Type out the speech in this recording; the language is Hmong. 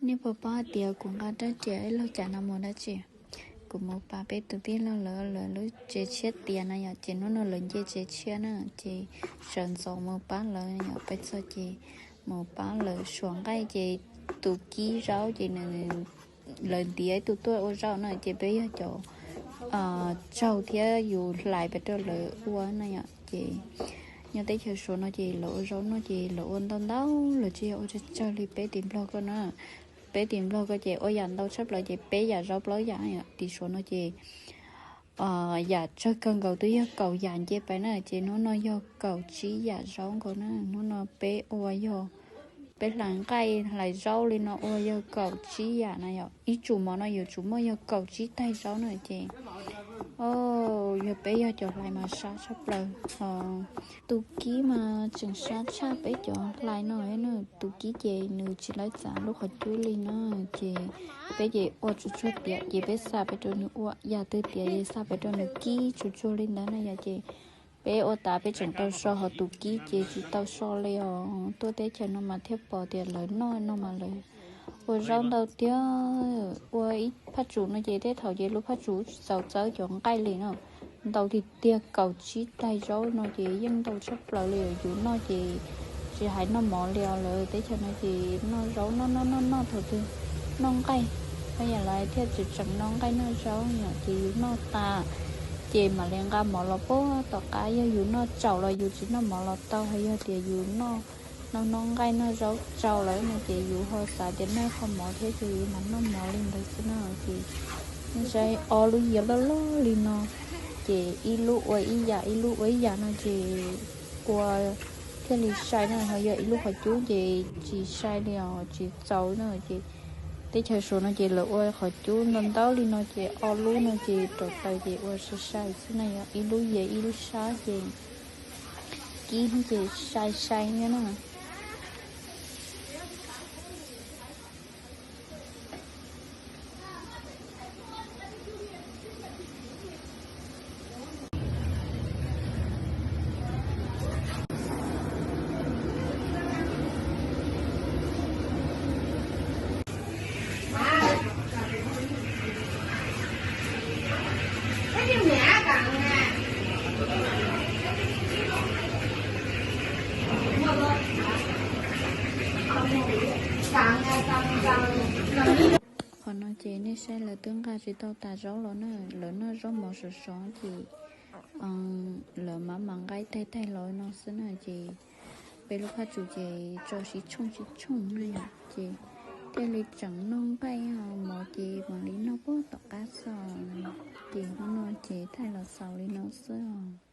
Nej puas paub hais tias kuv nqa rab riam ib lub cas no mus dab tsi? Kuv mus pab peb tus tij laug lawv, lawv lub tsev tshiab tiav na yom, ces hnub no lawv nce tsev tshiab na, ces sawv ntxov mus pab lawv yom. Peb txog ces mus pab lawv suav nqaij, ces tus kib zaub ces nws, lawv ntiav ib tug tuaj ua zaub na, ces peb yog cov tsaug thiab yus hlais pem rau lawv ua na yom. Ces nyob teb chaws Suav no ces lawv ua zaub noj ces lawv ua ntau ntau, lawv tsis yog ua tsawg tsawg li peb tim Nplog ko na. Peb tim Nplog ko ces ua yam ntau tshaj plaws ces peb yam zaub plaub yam yom. Tim Suav no ces yam tsawg kawg nkaus twb yog kaum yam nce pais na, ces hnub no yog kaum tsib yam zaub nkaus na. Hnub no peb ua yog, peb hlais nqaij hlais zaub li no ua yog kaum tsib yam na yom. Ib tsum mov no yuav tsum muaj yog kaum tsib taig zaub na ces yog peb yog cov hlais mas sab tshaj plaws. Tus kib mas tseem sab tshaj peb cov hlais no na. Tus kib ces nws tsis lawv txav lub qhov cub li na, ces peb ces ua tsuag tsuag tiav ces peb xa pem rau nws ua, yam twg tiav ces xa pem rau nws kib tsuag tsuag li ntawd na yom. Ces peb ua tas peb tseem tau so, ho tus kib ces tsis tau so li os. Tuaj teb chaws no mas thiaj pom tias lawv noj no mas lawv ua zaub ntau tiag. Ua ib phaj tsum no ces tej thaum ces lub phaj tsum tsis txaus txawb cov nqaij li no, ntau tiag tiag, kaum tsib taig zaub no ces yeej ntau tshaj plaws li. Yus noj ces tsis hais noj mov li os, lawv teb chaws no ces noj zaub noj noj noj noj thaum twg noj nqaij, yam li thiaj tseem tseem noj nqaij noj zaub yom. Ces yus noj tas ces mam li nqa mov los puag tom qab. Yog yus noj tsaus los yus tsis noj mov los tau, ho yog tias yus noj noj noj nqaij noj zaub tsaus lawm no ces yus ho xav tias noj qhov mov thiab ces yus mam noj mov li ntawd xwb na. Ces nej saib ob lub yias loj loj li no, ces ib lub ua ib yam ib lub ua ib yam no ces ua thiaj li sai na. Ho yog ib lub qhov cub ces tsis sai li os, tsis txaus na. Ces teb chaws Suav no ces lawv ua qhov cub ntau ntau li no ces ob lub no ces rau taws ces ua sai sai xwb na yom. Ib lub yias ib lub sab ces kib ces sai sai thiab na. Qhov no ces nej saib lawv twb nqa tsis tau tas zaub los na, lawv noj zaub mov sov sov ces lawv mam mam nqa taig taig los no xwb na. Ces peb lub phaj tsum ces tso sib tshooj sib tshooj na yom, ces thiaj li tseem noj nqaij, mov ces mam li noj puag tom qab xwb. Ces hnub no ces thaij los xaus li no xwb.